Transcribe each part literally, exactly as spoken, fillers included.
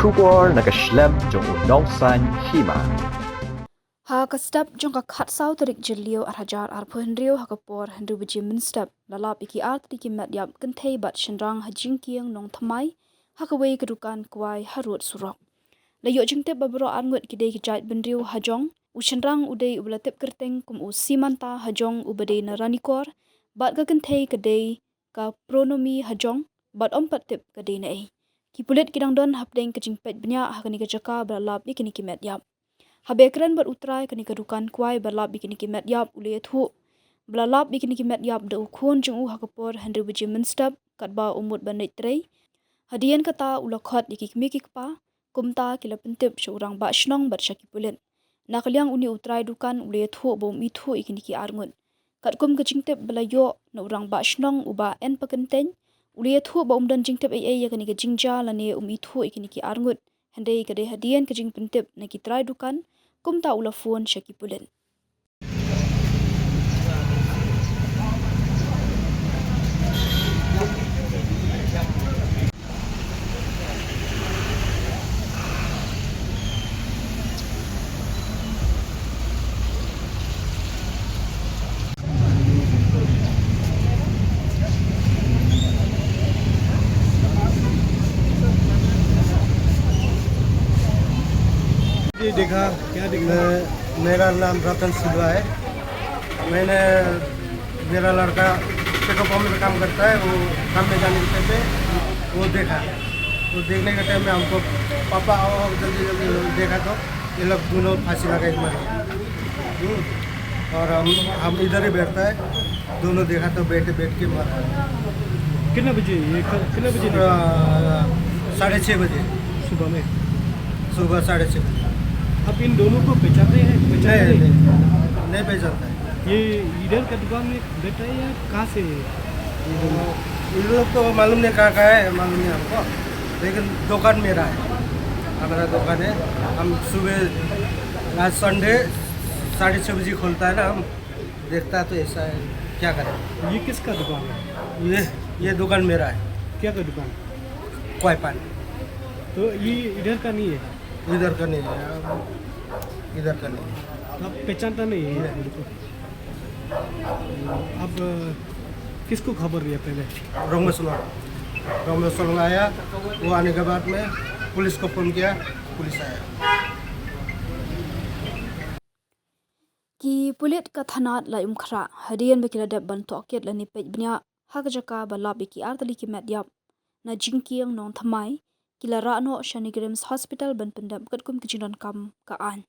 Khubor na ka shlem jong u Nongsaiñ Hima. Ha ka step jong ka khatsaw tarik Jylliew ar hajar arphew hynriew ha ka por hynriew baje mynstep la lap ïa ki artylli ki met ïap kynthei bad shynrang ha Jingkieng Nongthymmai ha kawei ka dukan kwai ha Road Surok. La ïoh jingtip ba baroh arngut ki dei ki jait bynriew ha jong. U shynrang u dei uba la tip kyrteng kum u Simanta ha jong uba dei na Ranikor bad ka kynthei ka dei ka Pronomi ha jong bad ym pat tip ka dei na ei. Ki pulit ki dang don hapdeng ka jingpeit bniah ha kane ka jaka ba la lap ïa kine ki met ïap. Haba kren bad u trai kane ka dukan kwai ba lap ïa kine ki met ïap u la ïathuh ba la lap ïa kine ki met ïap da u khun jong u ha ka por hynriew baje mynstep katba u mut ban leit trei. Hadien kata u la khot ïa ki kmie ki kpa, kumta ki la pyntip sha u rangbah shnong bad sha ki pulit. Na ka liang une u trai dukan u la ïathuh ba um ithuh ïa kine ki arngut. Katkum ka jingtip ba la ïoh na u rangbah shnong u Bah N Pakyntein, u la ïathuh ba um don jingtip ei ei ïa kane ka jingjia lane um ithuh ïa kine ki arngut. Hynrei ka dei hadien ka jingpyntip na ki trai dukan, kumta u la phone sha ki pulit. जी, देखा। क्या देखा? मैं, मेरा नाम रतन सिल्वा है। मैंने, मेरा लड़का पेट्रोल पंप में काम करता है, वो काम में जाने के टाइम पे वो देखा। वो देखने के टाइम में हमको, "पापा, आओ, आओ, जल्दी, जल्दी।" देखा तो ये लोग दोनों फांसी लगा के मर गए। हम्म। और हम, हम इधर ही बैठता है, दोनों देखा तो बेटे बैठ के मर रहा है। कितने बजे ये क-, कितने बजे देखा? अ, साढ़े छः बजे। सुबह में? सुबह साढ़े छः बजे। आप इन दोनों को पहचानते हैं, पहचानते नहीं, हैं? नहीं, नहीं पहचानता है। ये इधर का दुकान में बैठा है या कहाँ से है ये दोनों? इन लोग तो मालूम नहीं कहाँ का है, मालूम नहीं हमको, लेकिन दुकान मेरा है, हमारा दुकान है। हम सुबह, आज संडे, साढ़े छः बजे खुलता है ना, हम देखता है तो ऐसा है, क्या करें। ये किसका दुकान है? ये, ये दुकान मेरा है। क्या का दुकान? क्वाई पान। तो ये इधर का नहीं है? इधर का नहीं है, इधर का नहीं है। आप पहचानता नहीं है? नहीं। बिल्कुल। अब किसको खबर दिया पहले? रोंगमेसोलंग, रोंगमेसोलंग आया, वो आने के बाद में पुलिस को फ़ोन किया, पुलिस आया। Ki pulit ka thanat Laitumkhrah hadien ba ki la dep ban tohkit lane peit bniah ha ka jaka ba lap ïa ki artylli ki met ïap na Jingkieng Nongthymmai, ki la rah noh sha NEIGRIHMS Hospital ban pyndep katkum ka jingdonkam ka aiñ.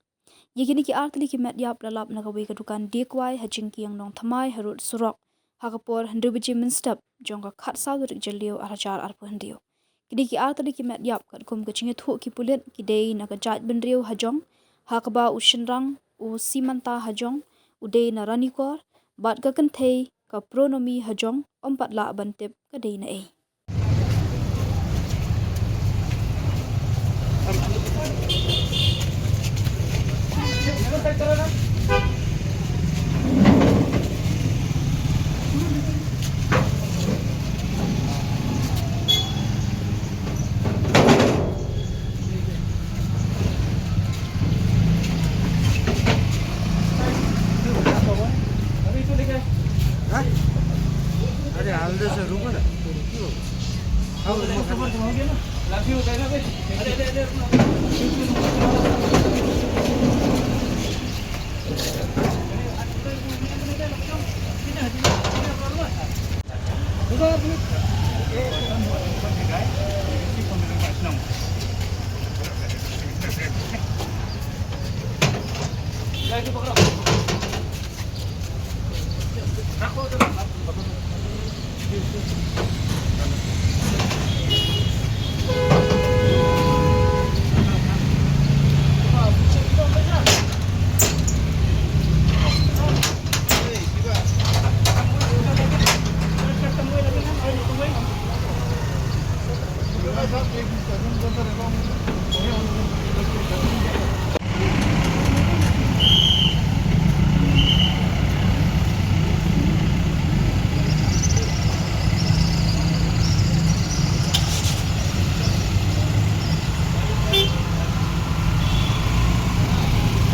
Ïa kine ki artylli ki met ïap la lap na kawei ka dukan die kwai ha Jingkieng Nongthymmai ha Road Surok ha ka por hynriew baje mynstep jong ka khatsaw tarik Jylliew ar hajar arphew hynriew. Ki dei ki artylli ki met ïap katkum ka jingïathuh ki pulit ki dei na ka jait bynriew ha jong, ha kaba u shynrang u Simanta ha jong u dei na Ranikor bad ka kynthei ka Pronomi ha jong ym pat lah ban tip ka dei na ei. अरे, हल्दी से रुको ना।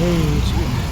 Hei, shu.